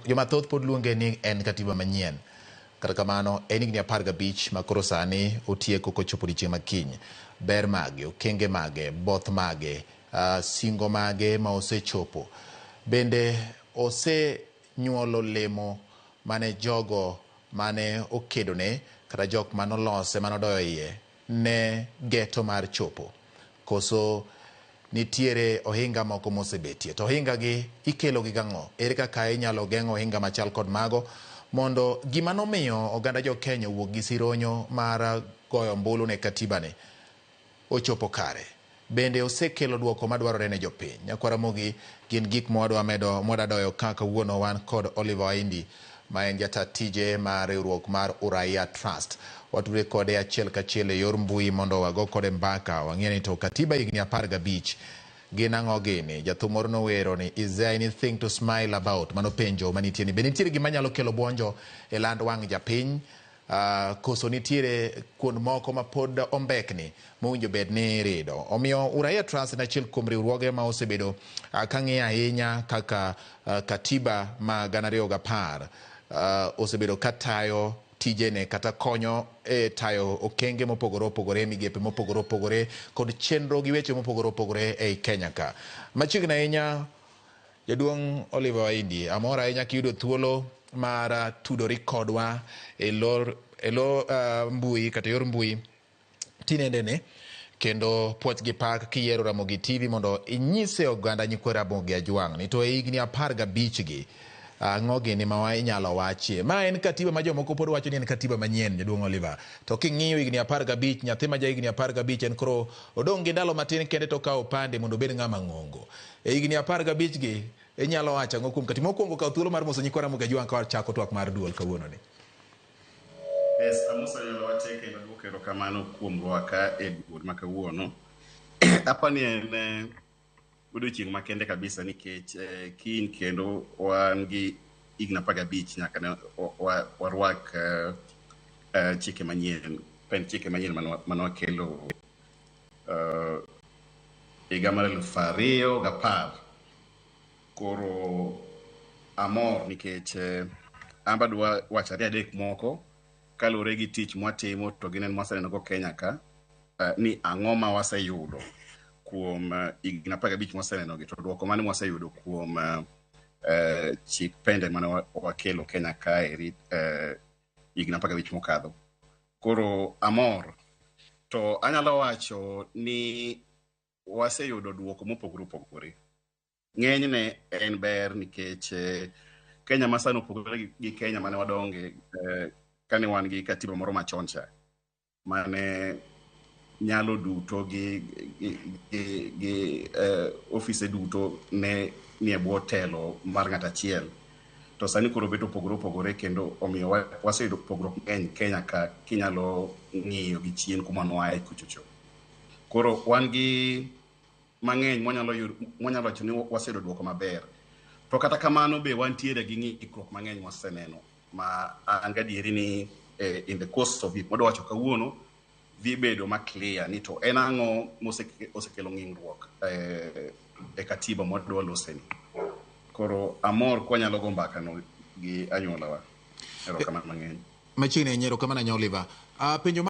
Joma thoth pod luonge ni en katiba manyien. Kata kamano, en higni 15 ma koro sani otieko kochopo odiechieng' ma kiny. Ber mage, okenge mage, both mage, singo mage ma osechopo. Bende osenyuolo olemo mane jogo mane okedone kata jok manolose manodoyo iye ne geto mar chopo. Koso nitiere ohinga moko mosebetie. To ohinga gi ikelo gi gang'o? Ere kaka inyalo geng'o ohinga machal kod mago mondo gima nomiyo oganda jo Kenya owuok gi sironyo mar goyo ombulu ne katiba ni ochopo kare? Bende osekelo duoko madwarore ne jopiny? Nyakwar Ramogi gin gik mwadwa medo mwadwa doyo ka kawuono wan kod Oliver Waindi ma en jata tije mar riwruok mar Uraia Trust. Watudre kode achiel kachiel e yor mbui mondo wago kode mbaka wang'e ni to katiba higni 15 gin ang'o gini. Jathum moro nowero ni is there anything to smile about? Mano penjo manitie ni be nitiere gima nyalo kelo buonjo e land wang' japiny? Koso nitiere kuond moko ma pod ombekni mowinjo bed ni irido. Omiyo Uraia Trust en achiel kuom riwruoge ma osebedo ka ng'iyo ahinya kaka katiba ma 2010 osebedo ka tayo tijene kata konyo e tayo okenge mopogore opogore, migepe mopogore opogore kod chenro gi weche mopogore opogore ei Kenya ka. Machiegni ahinya Jaduong' Oliver Waindi, amor ahinya kiyudo thuolo mar tudori kodwa e lor e lo mbui kata yor mbui tinendene kendo puoch gi pak kiyiero Ramogi TV mondo inyise oganda nyikwa Ramogi Ajwang' ni to e higni 15 gi ang'o gini ma inyalo wachie. Ma en katiba ma jomoko pod wacho ni en katiba manyien, Jaduong' Oliver. To king'iyo higni 15, nyathi ma ja higni 15 en koro odong' gi ndalo matin kende to okawo opande mondo obed ng'ama ng'ongo. E higni 15 gi inyalo wacho ang'o kuom katiba? Mokwongo kaw thuolo mar moso nyikwa Ramogi Ajwang' ka wachako twak mar duol kawuono ni. Yes, amoso anyuola wa te kendo aduoko erokamano kuom rwaka e duol ma kawuono. Apa ni en odiochieng' makende kabisa nikech kiny kendo wan gi higni 15 nyaka ne warwak chike manyien, pend chike manyien mane wakelo higa mar 2010. Koro amor nikech an be adwa wacho ariyo adek moko kaluwore gi tich mwatimo to gi neno mwaseneno go Kenya ka ni ang'o ma waseyudo kuom higni 15 mwaseneno gi to duoko mane mwaseyudo kuom chik pende mane wakelo Kenya kaeri higni 15 mokadho. Koro amor to anyalo wacho ni waseyudo duoko mopogore opogore. Ng'enyne en ber nikech Kenya masani opogore gi Kenya mane wadonge kane wan gi katiba moro machon cha mane nyalo duto gi ofise duto ne nie bwo telo mar ng'at achiel. To sani koro bet opogore opogore kendo omiyo waseyudo pogruok mang'eny Kenya ka kinyalo ng'iyo gi chien kuma nwaye kuchocho. Koro wan gi mang'eny mwanyalo yudo mwanyalo wacho ni waseyudo duoko maber. To kata kamano be wantiere gi ng'ikruok mang'eny mwaseneno ma an gadieri ni in the course of it mwadwa wacho kawuono dhi bedo ma clear ni to en ang'o mosekelo ng'ingruok e katiba mwadwa loseni. Koro amor kwanyalo go mbaka no gi anyuolawa. Erokamano mang'eny. Machiegni ahinya, erokamano ahinya Oliver. Penjo